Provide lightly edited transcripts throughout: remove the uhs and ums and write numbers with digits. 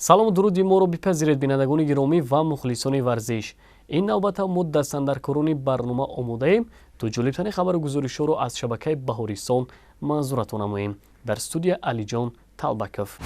Салому дуруди моро бипазиред, бинандагони гиромӣ ва мухлисони варзиш. Ин навбата мо дастандаркорони барнома омодаем то ҷолибтарин хабару гузоришҳоро аз шабакаи Баҳористон манзуратон намоем. Дар студия Алиҷон Талбаков.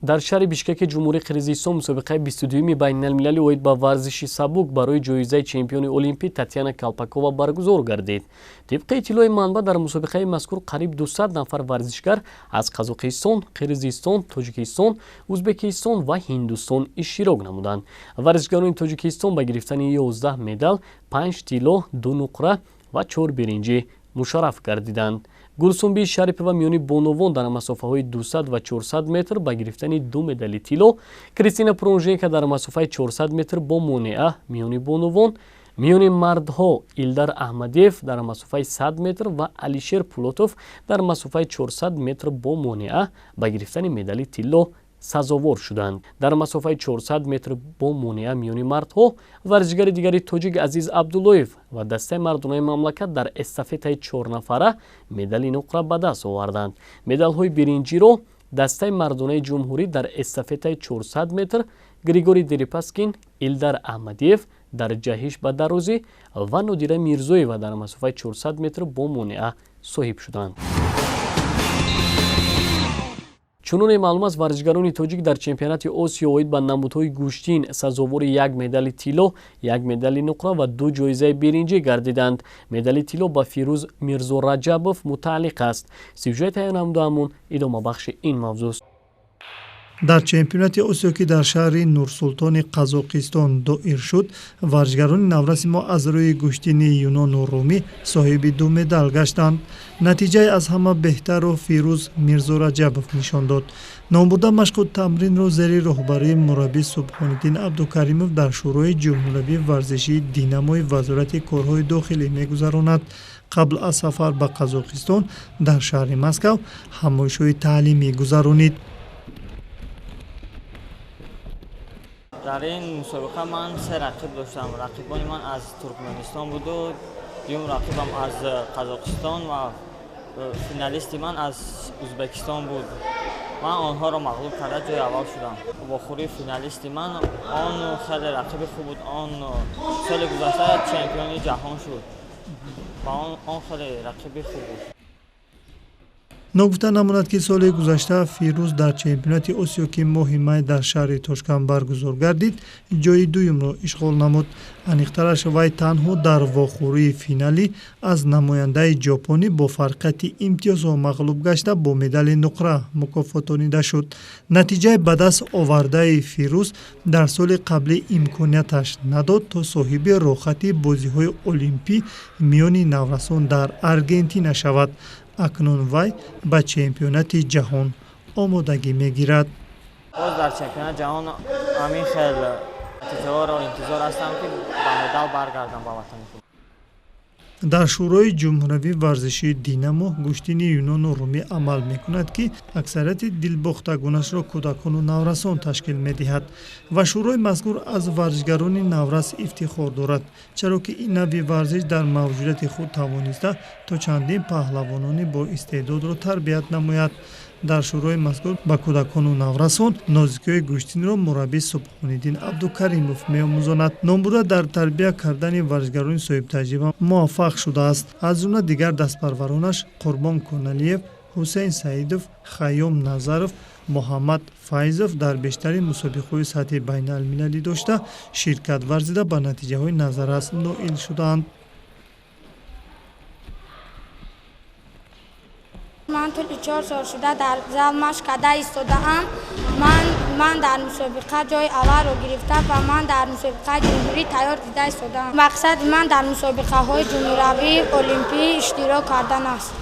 Дар шаҳри Бишкеки Ҷумҳурии Қирғизистон мусобиқаи 22-юми байналмилалӣ оид ба варзиши сабук барои ҷоизаи чемпиони олимпӣ Татьяна Калпакова баргузор гардид. Тибқи иттилои манбаъ, дар мусобиқаи мазкур қариб 200 нафар варзишгар аз Қазоқистон, Қирғизистон, Тоҷикистон, Ӯзбекистон ва Ҳиндустон иштирок намуданд. Варзишгарони Тоҷикистон ба гирифтани 11 медал, 5 тилло, 2 нуқра ва 4 биринҷӣ мушарраф гардиданд. Гулсумби Шарипова миёни бонувон дар масофаҳои 200 ва 400 метр ба гирифтани 2 медали тилло, Кристина Пронженко дар масофаи 400 метр бо монеа миёни бонувон, миёни мардҳо Илдар Аҳмадиев дар масофаи 100 метр ва Алишер Пулотов дар масофаи 400 метр бо монеа ба гирифтани медали тилло сазовор шуданд. Дар масофаи 400 метр бо монеа миёни мардҳо варзишгари дигари тоҷик Азиз Абдуллоев ва дастаи мардонаи мамлакат дар эстафетаи чорнафара медали нуқра ба даст оварданд. Медалҳои биринҷиро дастаи мардонаи ҷумҳурӣ дар эстафетаи 400 метр Григорий Дерипаскин, Илдар Аҳмадиев дар ҷаҳиш ба дарозӣ ва Нодира Мирзоева дар масофаи 400 метр бо монеа соҳиб шуданд. Чуноне маълум аст, варзишгарони тоҷик дар чемпионати Осиё оид ба намудҳои гӯштин сазовори як медали тилло, як медали нуқра ва 2 ҷоизаи биринҷӣ гардиданд. Медали тилло ба Фирӯз Мирзораҷабов мутааллиқ аст. Сюжет тайёр намудаамон идомабахши ин мавзӯст. Дар чемпионати Осиё, ки дар шаҳри Нурсултони Қазоқистон доир шуд, варзишгарони навраси мо аз рӯи гӯштини юнону румӣ соҳиби 2 медал гаштанд. Натиҷаи аз ҳама беҳтарро Фирӯз Мирзораҷабов нишон дод. Номбурда машқу тамринро зери роҳбарии мураббӣ Субҳониддин Абдукаримов дар Шӯрои ҷумҳуриявии варзишии Динамои Вазорати корҳои дохилӣ мегузаронад. Қабл аз сафар ба Қазоқистон дар шаҳри Москав ҳамоишҳои таълимӣ гузаронид. Дар ин мусобиқа ман 3 рақиб доштам. Рақибони ман аз Туркманистон буду, дуюм рақибам аз Қазоқистон ва финалисти ман аз Ӯзбекистон буд. Ман онҳоро мағлуб карда ҷои аввал шудам. Вохӯрии финалисти ман он хеле рақиби хуб буд. Он соли гузашта чемпиони ҷаҳон шуд ва он хеле рақиби хуб буд. Ногуфта намонад, ки соли гузашта Фирӯз дар чемпионати Осиё, ки моҳи май дар шаҳри Тошканд баргузор гардид, ҷои дуюмро ишғол намуд. Аниқтараш, вай танҳо дар вохӯрии финалӣ аз намояндаи ҷопонӣ бо фарқияти имтиёзҳо мағлуб гашта бо медали нуқра мукофотонида шуд. Натиҷаи ба даст овардаи Фирӯз дар соли қаблӣ имконияташ надод то соҳиби роҳхати бозиҳои олимпӣ миёни наврасон дар Аргентина шавад. Акнун вай ба чемпионати ҷаҳон омодагӣ мегирад. Боз дар чемпионати ҷаҳон ҳамин хел натиҷаҳоро интизор ҳастам, ки ба медал баргардам ба ватани худ. Дар Шӯрои ҷумҳуриявии варзишии Динамо гӯштини юнону румӣ амал мекунад, ки аксарияти дилбохтагонашро кӯдакону наврасон ташкил медиҳад ва шӯрои мазкур аз варзишгарони наврас ифтихор дорад, чаро ки ин навъи варзиш дар мавҷудияти худ тавониста то чандин паҳлавонони боистеъдодро тарбият намояд. Дар шӯрои мазкур ба кӯдакону наврасон нозикиҳои гӯштинро мураббӣ Субҳониддин Абдукаримов меомӯзонад. Номбурда дар тарбия кардани варзишгарони соҳибтаҷриба муваффақ шудааст. Аз ҷумла дигар дастпарваронаш Қурбон Коналиев, Ҳусейн Саидов, Хайём Назаров, Муҳаммад Файзов дар бештари мусобиқаҳои сатҳи байналмилалӣ дошта ширкат варзида ба натиҷаҳои назаррас ноил шудаанд. Ман тӯли 4 сол шуда дар зал машқ карда истодаам. Ман дар мусобиқа ҷои аввалро гирифта ва ман дар мусобиқаи ҷумҳурӣ тайёр дида истодаам. Мақсади ман дар мусобиқаҳои ҷумҳуриявӣ олимпӣ иштирок кардан аст.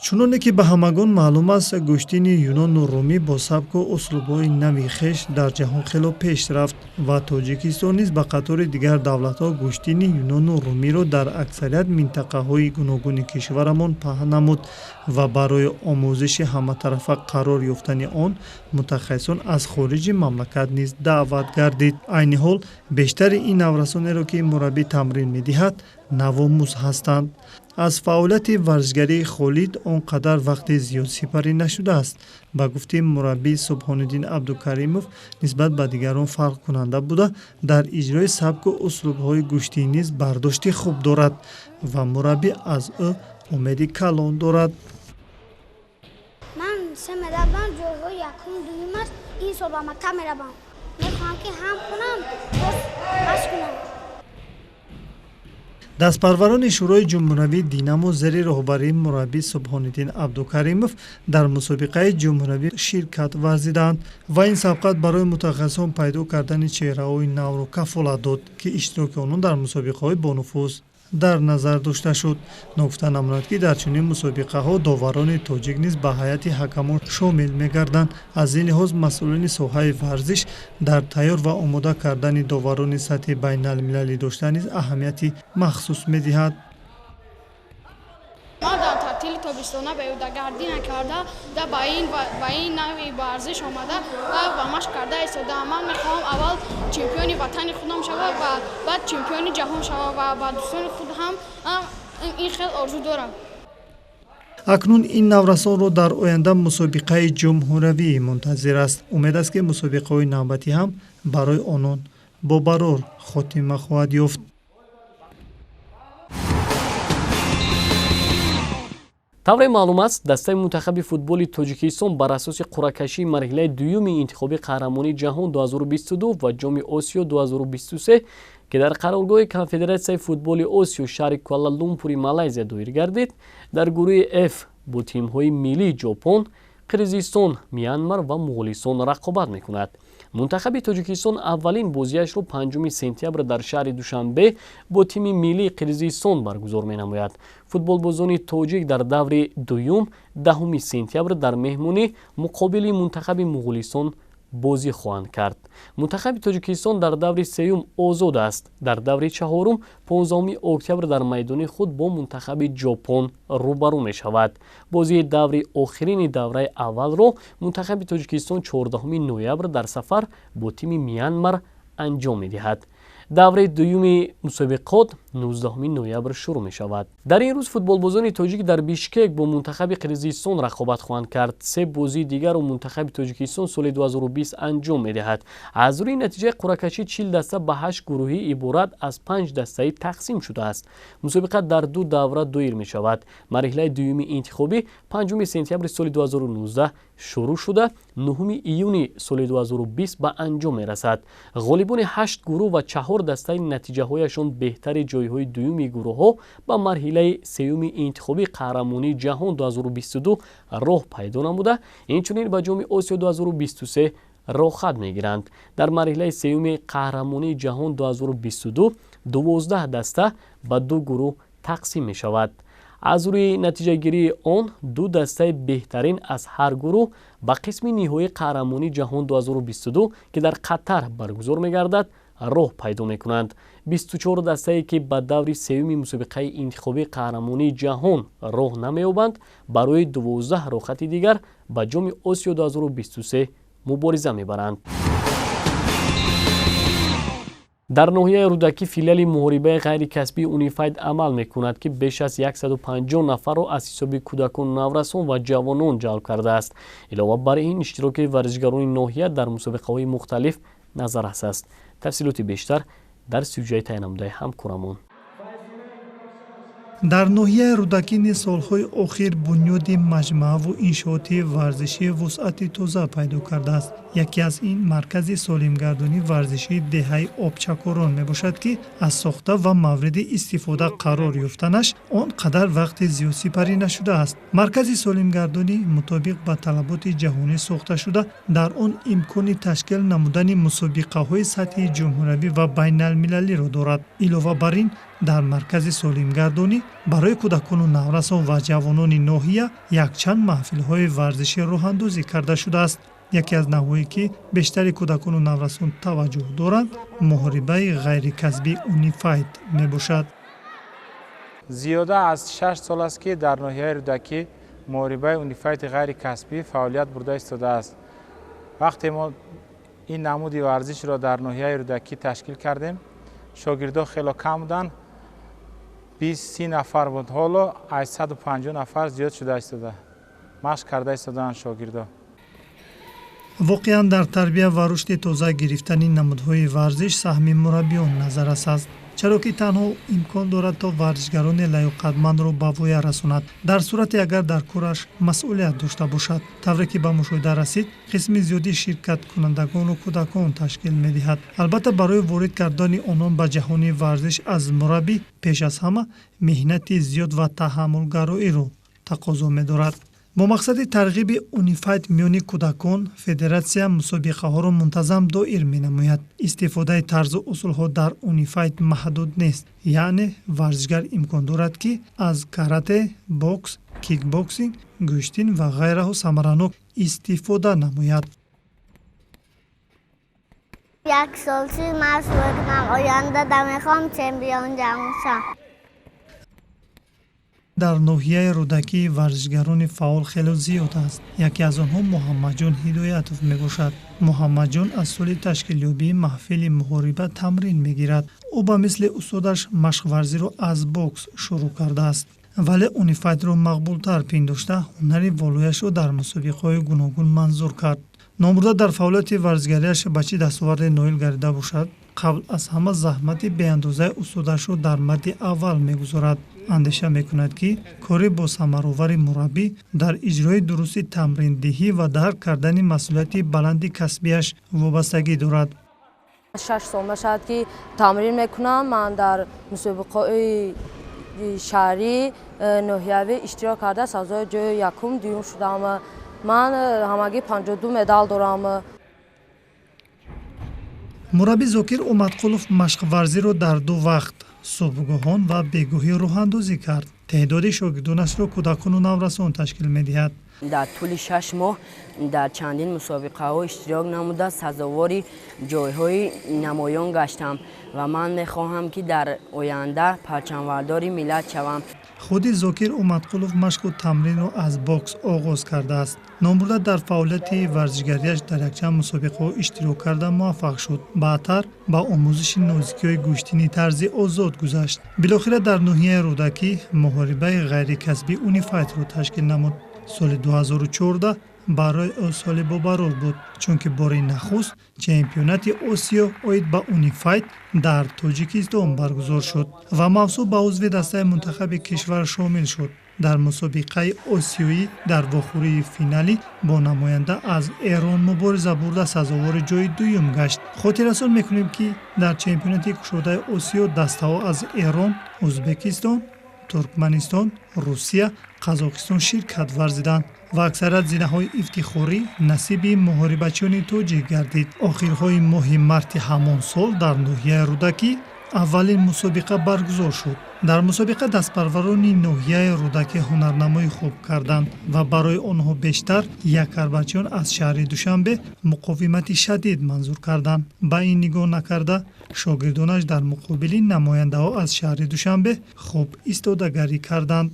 Чуноне ки ба ҳамагон маълум аст, гӯштини юнону румӣ бо сабку услубҳои нави хеш дар ҷаҳон хело пеш рафт ва Тоҷикистон низ ба қатори дигар давлатҳо гӯштини юнону румиро дар аксарият минтақаҳои гуногуни кишварамон паҳн намуд ва барои омӯзиши ҳаматарафа қарор ёфтани он мутахассисон аз хориҷи мамлакат низ даъват гардид. Айни ҳол бештари ин наврасонеро, ки мураббӣ тамрин медиҳад, навомӯз ҳастанд. Аз фаъолияти варзишгарии Холид он қадар вақти зиёд сипарӣ нашудааст. Ба гуфти мураббӣ Субҳониддин Абдукаримов, нисбат ба дигарон фарқкунанда буда, дар иҷрои сабку услубҳои гӯштӣ низ бардошти хуб дорад ва мураббӣ аз ӯ умеди калон дорад. Ман се медал дорам, ҷойҳои якум, дуюм аст. Ин сол ба мактаб меравам. Мехоҳам, ки ҳам хонам, боз машқ кунам. Дастпарварони Шӯрои ҷумҳуравии «Динамо» зери роҳбарии мураббӣ Субҳониддин Абдукаримов дар мусобиқаи ҷумҳуравӣ ширкат варзиданд ва ин сабқат барои мутахассисон пайдо кардани чеҳраҳои навро кафолат дод, ки иштироки онон дар мусобиқаҳои бонуфуз дар назар дошта шуд. Ногуфта намонад, ки дар чунин мусобиқаҳо доварони тоҷик низ ба ҳайати ҳакамон шомил мегарданд. Аз ин лиҳоз масъулини соҳаи варзиш дар тайёр ва омода кардани доварони сатҳи байналмилалӣ дошта низ аҳамияти махсус медиҳад. Ман дар таътили тобистона беҳудагардӣ накарда, да ба ин навъи варзиш омада ва ба машқ карда истодаам. Ман мехоҳам аввал чемпиони ватани худам шавам ва баъд чемпиони ҷаҳон шавам ва ба дӯстони худ ҳам ин хел орзу дорам. Акнун ин наврасонро дар оянда мусобиқаи ҷумҳуравӣ мунтазир аст. Умед аст, ки мусобиқаҳои навбатӣ ҳам барои онон бобарор хотима хоҳад ёфт. Тавре маълум аст, дастаи мунтахаби футболи Тоҷикистон бар асоси қуръакашии марҳилаи дуюми интихоби қаҳрамонии ҷаҳон 2022 ва Ҷоми Осиё 2023, ки дар қароргоҳи Конфедератсияи футболи Осиё, шаҳри Куала-Лумпури Малайзия доир гардид, дар гурӯҳи Ф бо тимҳои миллии Ҷопон, Қирғизистон, Мянмар ва Муғулистон рақобат мекунад. Мунтахаби Тоҷикистон аввалин бозиашро 5 сентябр дар шаҳри Душанбе бо тими миллии Қирғизистон баргузор менамояд. Футболбозони тоҷик дар даври дуюм 10 сентябр дар меҳмонӣ муқобили мунтахаби Муғулистон бозӣ хоҳанд кард. Мунтахаби Тоҷикистон дар даври сеюм озод аст. Дар даври чаҳорум 15 октябр дар майдони худ бо мунтахаби Ҷопон рӯбарӯ мешавад. Бозии даври охирини давраи аввалро мунтахаби Тоҷикистон 14 ноябр дар сафар бо тими Мянмар анҷом медиҳад. Давраи дуюми мусобиқот 19 ноябр шурӯъ мешавад. Дар ин рӯз футболбозони тоҷик дар Бишкек бо мунтахаби Қирғизистон рақобат хоҳанд кард. Се бозии дигарро мунтахаби Тоҷикистон соли 2020 анҷом медиҳад. Аз рӯи натиҷаи қуръакашӣ 40 даста ба 8 гурӯҳӣ иборат аз 5 дастаӣ тақсим шудааст. Мусобиқа дар ду давра доир мешавад. Марҳилаи дуюми интихобӣ 5 сентябри соли 2019 шурӯъ шуда, 9 июни соли 2020 ба анҷом мерасад. Ғолибони 8 гурӯҳ ва 4 дастаи натиҷаҳояшон беҳтари ҷойҳои дуюми гурӯҳҳо ба марҳилаи сеюми интихобии қаҳрамонии ҷаҳон 2022 роҳ пайдо намуда, инчунин ба Ҷоми Осиё 2023 роҳхат мегиранд. Дар марҳилаи сеюми қаҳрамонии ҷаҳон 2022 12 даста ба ду гурӯҳ тақсим мешавад. Аз рӯи натиҷагирии он ду дастаи беҳтарин аз ҳар гурӯҳ ба қисми ниҳоии қаҳрамонии ҷаҳон 2022, ки дар Қатар баргузор мегардад, роҳ пайдо мекунанд. 24 дастае, ки ба даври сеюми мусобиқаи интихобии қаҳрамонии ҷаҳон роҳ намеёбанд, барои 12 роҳхати дигар ба Ҷоми Осиё 2023 мубориза мебаранд. Дар ноҳияи Рӯдакӣ филиали муҳорибаи ғайрикасбии Унифайт амал мекунад, ки беш аз 150 нафарро аз ҳисоби кӯдакон, наврасон ва ҷавонон ҷалб кардааст. Илова бар ин, иштироки варзишгарони ноҳия дар мусобиқаҳои мухталиф назаррас аст. Тафсилоти бештар дар сюжаи таъиннамудаи ҳамкорамон. Дар ноҳияи Рӯдакӣ низ солҳои охир бунёди маҷмааву иншооти варзишӣ вусъати тоза пайдо кардааст. Яке аз ин маркази солимгардонии варзишии деҳаи Обчакорон мебошад, ки аз сохта ва мавриди истифода қарор ёфтанаш он қадар вақти зиёд сипарӣ нашудааст. Маркази солимгардонӣ мутобиқ ба талаботи ҷаҳонӣ сохта шуда, дар он имкони ташкил намудани мусобиқаҳои сатҳи ҷумҳуравӣ ва байналмилалиро дорад. Илова бар ин, дар маркази солимгардонӣ барои кӯдакону наврасон ва ҷавонони ноҳия якчанд маҳфилҳои варзишӣ роҳандозӣ карда шудааст. Яке аз навъҳое, ки бештари кӯдакону наврасон таваҷҷӯҳ доранд, муҳорибаи ғайрикасбии Унифайт мебошад. Зиёда аз 6 сол аст, ки дар ноҳияи Рӯдакӣ муҳорибаи Унифайти ғайрикасбӣ фаъолият бурда истодааст. Вақте мо ин намуди варзишро дар ноҳияи Рӯдакӣ ташкил кардем, шогирдо хело кам буданд. 20-30 нафар буд, ҳоло аз 150 нафар зиёд шуда истода, машқ карда истодаанд шогирдо. Воқеан, дар тарбия ва рушди тоза гирифтани намудҳои варзиш саҳми мураббиён назаррас аст, чаро ки танҳо имкон дорад, то варзишгарони лаёқатмандро ба воя расонад, дар сурате агар дар кораш масъулият дошта бошад. Тавре ки ба мушоҳида расид, қисми зиёди ширкаткунандагонро кӯдакон ташкил медиҳад. Албатта, барои ворид кардани онон ба ҷаҳони варзиш аз мураббӣ пеш аз ҳама меҳнати зиёд ва таҳаммулгароиро тақозо медорад. Бо мақсади тарғиби унифайт миёни кӯдакон федератсия мусобиқаҳоро мунтазам доир менамояд. Истифодаи тарзу усулҳо дар унифайт маҳдуд нест, яъне варзишгар имкон дорад, ки аз карате, бокс, кикбоксинг, гӯштин ва ғайраҳо самаранок истифода намояд. Як сол шуд машқ мекунам, оянда мехоҳам чемпион ҷаҳон шавам. Дар ноҳияи Рӯдакӣ варзишгарони фаъол хело зиёд аст. Яке аз онҳо Муҳаммадҷон Ҳидоятов мебошад. Муҳаммадҷон аз соли ташкилёбии маҳфили муҳориба тамрин мегирад. Ӯ ба мисли устодаш машқварзиро аз бокс шурӯъ кардааст, вале унифайтро мақбултар пиндошта, ҳунари волояшро дар мусобиқаҳои гуногун манзур кард. Номбурда дар фаъолияти варзишгариаш ба чӣ дастоварде ноил гардида бошад, қабл аз ҳама заҳмати беандозаи устодашро дар мадди аввал мегузорад. Андеша мекунад, ки кори босамаровари мураббӣ дар иҷрои дурусти тамриндиҳӣ ва дарк кардани масъулияти баланди касбияш вобастагӣ дорад. 6 сол мешавад, ки тамрин мекунам. Ман дар мусобиқаҳои шаҳрӣ, ноҳиявӣ иштирок карда, сазовори ҷои якум, дуюм шудам. Ман ҳамагӣ 52 медал дорам. Мураббӣ Зокир Умадқулов машқварзиро дар ду вақт, субҳгоҳон ва бегоҳӣ, роҳандозӣ кард. Теъдоди шогирдонашро кӯдакону наврасон ташкил медиҳад. Дар тӯли 6 моҳ дар чандин мусобиқаҳо иштирок намуда, сазовори ҷойҳои намоён гаштам ва ман мехоҳам, ки дар оянда парчамбардори миллат шавам. Худи Зокир Умадқулов машқу тамринро аз бокс оғоз кардааст. Номбурда дар фаъолияти варзишгариаш дар якчанд мусобиқаҳо иштирок карда, муваффақ шуд. Баъдтар ба омӯзиши нозикиҳои гӯштини тарзи озод гузашт. Билохира дар ноҳияи Рӯдакӣ муҳорибаи ғайрикасбӣ унифайтро ташкил намуд. Соли 2014 барои ӯ соли бобарор буд, чунки бори нахуст чемпионати Осиё оид ба унифайт дар Тоҷикистон баргузор шуд ва мавсуф ба узви дастаи мунтахаби кишвар шомил шуд. Дар мусобиқаи осиёӣ дар вохӯрии финалӣ бо намоянда аз Эрон мубориза бурда, сазовори ҷои дуюм гашт. Хотиррасон мекунем, ки дар чемпионати кушодаи Осиё дастаҳо аз Эрон, Ӯзбекистон, Туркманистон, Русия, Қазоқистон ширкат варзиданд ва аксарият зинаҳои ифтихорӣ насиби муҳорибачиёни тоҷик гардид. Охирҳои моҳи марти ҳамон сол дар ноҳияи Рӯдакӣ аввалин мусобиқа баргузор шуд. Дар мусобиқа дастпарварони ноҳияи Рӯдакӣ ҳунарнамои хуб карданд ва барои онҳо бештар якарбачиён аз шаҳри Душанбе муқовимати шадид манзур карданд. Ба ин нигоҳ накарда, шогирдонаш дар муқобили намояндаҳо аз шаҳри Душанбе хуб истодагарӣ карданд.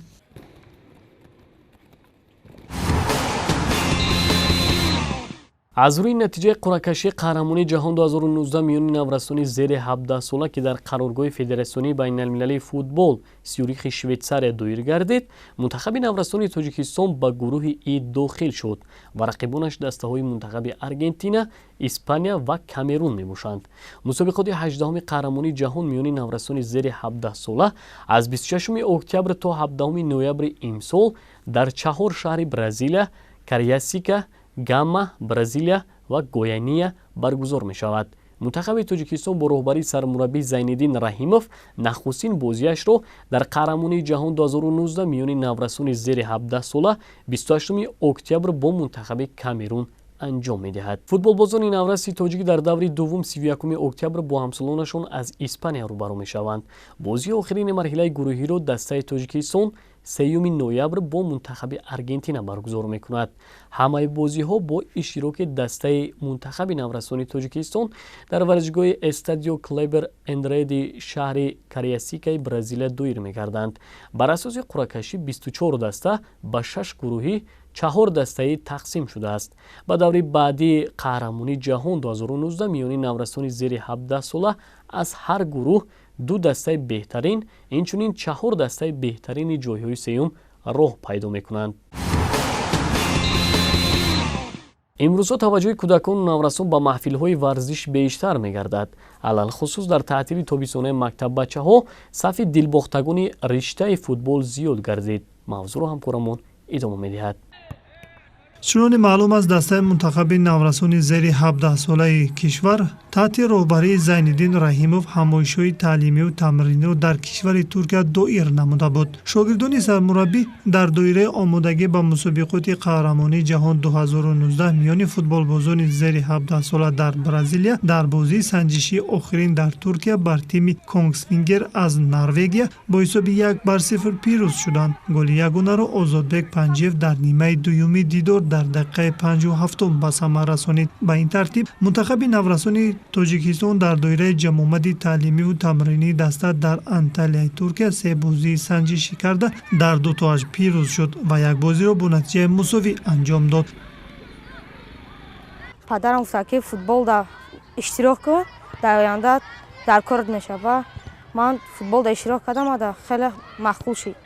Аз рӯи натиҷаи қуръакашии қаҳрамонии ҷаҳон 2019 миёни наврасони зери 17 сола, ки дар қароргоҳи Федератсионии байналмилалии футбол Сюрихи Швейтсария доир гардид, мунтахаби наврасони Тоҷикистон ба гурӯҳи И дохил шуд ва рақибонаш дастаҳои мунтахаби Аргентина, Испания ва Камерун мебошанд. Мусобиқоти 18-уми қаҳрамонии ҷаҳон миёни наврасони зери 17 сола аз 26 октябр то 17 ноябри имсол дар чаҳор шаҳри Бразилия, Кариасика, Гамма, Бразилия ва Гояния баргузор мешавад. Мунтахаби Тоҷикистон бо роҳбарии сармураббӣ Зайниддин Раҳимов нахустин бозиашро дар қаҳрамонии ҷаҳон 2019 миёни наврасони зери 17 сола 28 октябр бо мунтахаби Камерун анҷом медиҳад. Футболбозони навраси тоҷик дар даври дуввум 31 октябр бо ҳамсолонашон аз Испания рӯбарӯ мешаванд. Бозии охирини марҳилаи гурӯҳиро дастаи Тоҷикистон 3 ноябр бо мунтахаби Аргентина баргузор мекунад. Ҳамаи бозиҳо бо иштироки дастаи мунтахаби наврасони Тоҷикистон дар варзишгоҳи Эстадио Клебер Андради шаҳри Кариасикаи Бразилия доир мегарданд. Бар асоси қуръакашӣ 24 даста ба шаш гурӯҳи чаҳор дастаӣ тақсим шудааст. Ба даври баъдии қаҳрамонии ҷаҳон 2019 миёни наврасони зери 17 сола аз ҳар гурӯҳ Ду дастаи беҳтарин, инчунин чаҳор дастаи беҳтарини ҷойҳои сеюм роҳ пайдо мекунанд. Имрӯзҳо таваҷҷӯҳи кӯдакону наврасон ба маҳфилҳои варзиш бештар мегардад. Алалхусус дар таътили тобистонаи мактаббачаҳо сафи дилбохтагони риштаи футбол зиёд гардид. Мавзӯъро ҳамкорамон идома медиҳад. Чуноне маълум аст, дастаи мунтахаби наврасони зери 17-солаи кишвар таҳти роҳбарии Зайниддин Раҳимов ҳамоишҳои таълимию тамриниро дар кишвари Туркия доир намуда буд. Шогирдони сармураббӣ дар доираи омодагӣ ба мусобиқоти қаҳрамонии ҷаҳон 2019 миёни футболбозони зери 17-сола дар Бразилия дар бозии санҷишии охирин дар Туркия бар тими Конгсвингер аз Норвегия бо ҳисоби 1-0 пирӯз шуданд. Голи ягонаро Озодбек Панҷиев дар нимаи дуюми дидор дар дақиқаи 57 ба самар расонид. Ба ин тартиб мунтахаби наврасони Тоҷикистон дар доираи ҷамъомади таълимиву тамринии даста дар Анталияи Туркия се бозии санҷишӣ карда дар дутоаш пирӯз шуд ва як бозиро бо натиҷаи мусовӣ анҷом дод. Падарам гуфта, ки футболда иштирок кун, дар оянда дар корат мешава. Ман футболда иштирок кардам, хеле маъқул шуд.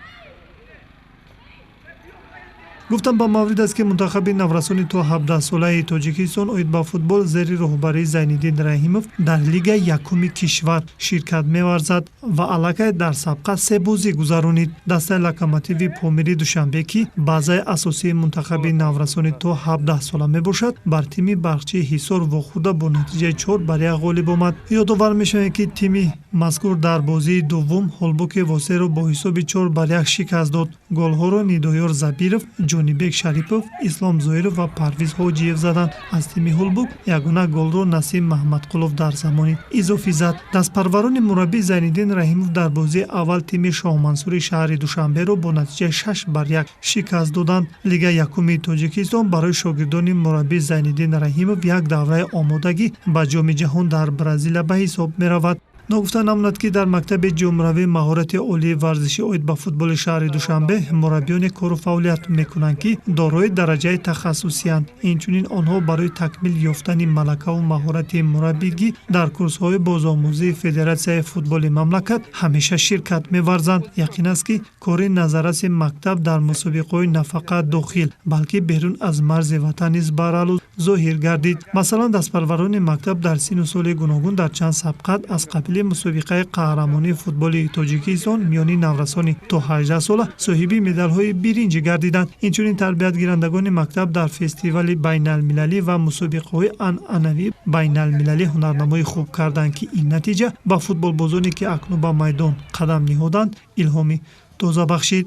Гуфтам ба маврид аст, ки мунтахаби наврасони то 17-солаи Тоҷикистон оид ба футбол зери роҳбарии Зайниддин Раҳимов дар лигаи якуми кишвар ширкат меварзад ва аллакай дар сабқа се бозӣ гузаронид. Дастаи Локомотиви Помири Душанбе, ки базаи асосии мунтахаби наврасони то 17-сола мебошад, бар тими Барқчии Ҳисор вохӯрда бо натиҷаи 4-1 ғолиб омад. Ёдовар мешавем, ки тими мазкур дар бозии дуввум Ҳолбуки Восеро бо ҳисоби 4-1 шикаст дод. Голҳоро Нидоёр Забиров, Ҷонибек Шарипов, Ислом Зоиров ва Парвиз Ҳоҷиев заданд. Аз тими Ҳулбук ягона голро Насим Маҳмадқулов дар замони изофӣ зад. Дастпарварони мураббӣ Зайниддин Раҳимов дар бозии аввал тими Шоҳмансури шаҳри Душанберо бо натиҷаи 6-1 шикаст доданд. Лигаи якуми Тоҷикистон барои шогирдони мураббӣ Зайниддин Раҳимов як давраи омодагӣ ба Ҷоми ҷаҳон дар Бразилия ба ҳисоб меравад. Ногуфта намонад, ки дар мактаби ҷумҳуравии маҳорати олии варзишӣ оид ба футболи шаҳри Душанбе мураббиёне кору фаъолият мекунанд, ки дорои дараҷаи тахассусиянд. Инчунин онҳо барои такмил ёфтани малакаву маҳорати мураббигӣ дар курсҳои бозомӯзии Федератсияи футболи мамлакат ҳамеша ширкат меварзанд. Яқин аст, ки кори назарраси мактаб дар мусобиқаҳои на фақат дохил, балки берун аз марзи ватан низ баралу зоҳир гардид. Масалан, дастпарварони мактаб дар синну соли гуногун дар чанд сабқат аз қабили мусобиқаи қаҳрамонии футболи Тоҷикистон миёни наврасони то 18 сола соҳиби медалҳои биринҷӣ гардиданд. Инчунин тарбиятгирандагони мактаб дар фестивали байналмилалӣ ва мусобиқаҳои анъанавии байналмилалӣ ҳунарнамои хуб карданд, ки ин натиҷа ба футболбозоне, ки акнун ба майдон қадам ниҳоданд, илҳоми тоза бахшид.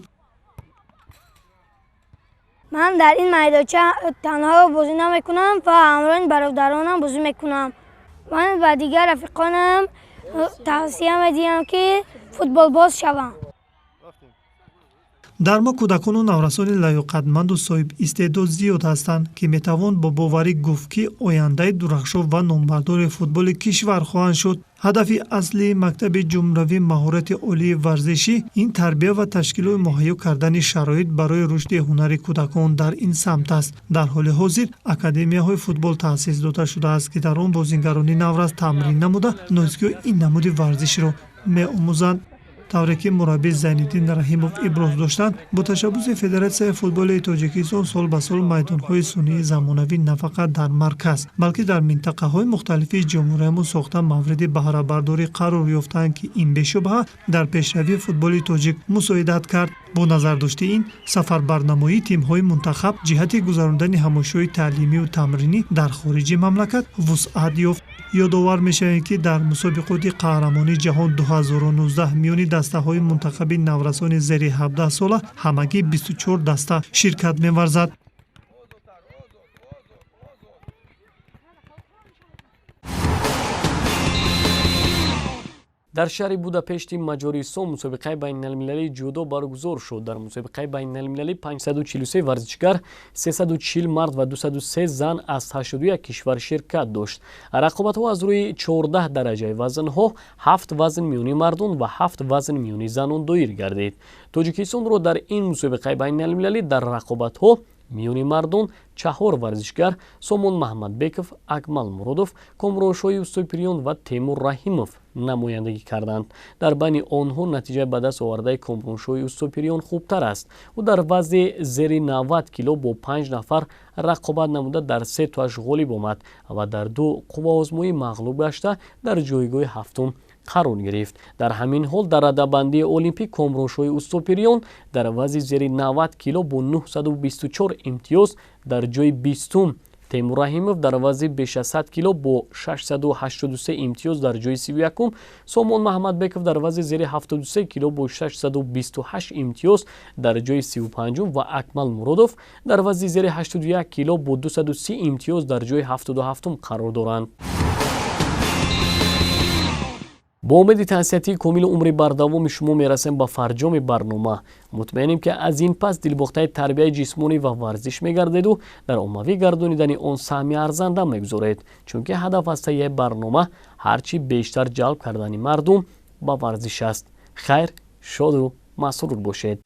Ман дар ин майдонча танҳо бозӣ намекунам ва ҳамроҳи бародаронам бозӣ мекунам. Ман ба дигар рафиқонам тавсия медиҳам, ки футболбоз шаванд. Дар мо кӯдакону наврасони лаёқатманду соҳибистеъдод зиёд ҳастанд, ки метавон бо боварӣ гуфт, ки ояндаи дурахшон ва номбардори футболи кишвар хоҳанд шуд. Ҳадафи аслии мактаби ҷумҳуравии маҳорати олии варзишӣ ин тарбия ва ташкилу муҳайё кардани шароит барои рушди ҳунари кӯдакон дар ин самт аст. Дар ҳоли ҳозир академияҳои футбол таъсис дода шудааст, ки дар он бозингарони наврас тамрин намуда нозикиҳои ин намуди варзишро меомӯзанд. Тавре ки мураббӣ Зайниддин Раҳимов иброз доштанд, бо ташаббуси Федератсияи футболи Тоҷикистон сол ба сол майдонҳои сунъии замонавӣ на фақат дар марказ, балки дар минтақаҳои мухталифи ҷумҳуриямон сохта мавриди баҳрабардорӣ қарор ёфтаанд, ки ин бешубҳа дар пешравии футболи тоҷик мусоидат кард. Бо назардошти ин сафарбарнамоии тимҳои мунтахаб ҷиҳати гузарондани ҳамоишҳои таълимию тамринӣ дар хориҷи мамлакат вусъат ёфт. Ёдовар мешавем, ки дар мусобиқоти қаҳрамонии ҷаҳон 2019 миёни дастаҳои мунтахаби наврасони зери 17 сола ҳамагӣ 24 даста ширкат меварзад. Дар шаҳри Будапешти Маҷористон мусобиқаи байналмилалии ҷудо баргузор шуд. Дар мусобиқаи байналмилалӣ 543 варзишгар, 340 мард ва 203 зан аз 81 кишвар ширкат дошт. Рақобатҳо аз рӯи 14 дараҷаи вазнҳо, 7 вазн миёни мардон ва 7 вазн миёни занон доир гардид. Тоҷикистонро дар ин мусобиқаи байналмилалӣ дар рақобатҳо миёни мардон чаҳор варзишгар Сомон Маҳмадбеков, Акмал Муродов, Комроншоҳи Устопирён ва Темур Раҳимов Намояндагӣ карданд. Дар байни онҳо натиҷаи ба даст овардаи Комроншоҳи Устопириён хубтар аст. Ӯ дар вазни зери 90 кило бо панҷ нафар рақобат намуда, дар се тоаш ғолиб омад ва дар ду қувваозмоӣ мағлуб гашта, дар ҷойгоҳи ҳафтум қарор гирифт. Дар ҳамин ҳол, дар радабандии олимпӣ Комроншоҳи Устопириён дар вазни зери 90 кило бо 924 имтиёз дар ҷои 20-ум, Темур Раҳимов дар вазни беш аз 100 кило бо 683 имтиёз дар ҷои 31-ум, Сомон Маҳмадбеков дар вазни зери 73 кило бо 628 имтиёз дар ҷои 35-ум ва Акмал Муродов дар вазни зери 81 кило бо 230 имтиёз дар ҷои 77-ум қарор доранд. Бо умеди тансиҳатии комилу умри бардавоми шумо мерасем ба фарҷоми барнома. Мутмаинем, ки аз ин пас дилбохтаи тарбияи ҷисмонӣ ва варзиш мегардеду дар оммавӣ гардонидани он саҳми арзанда мегузоред, чунки ҳадаф аз таҳияи барнома ҳарчи бештар ҷалб кардани мардум ба варзиш аст. Хайр, шоду масрур бошед.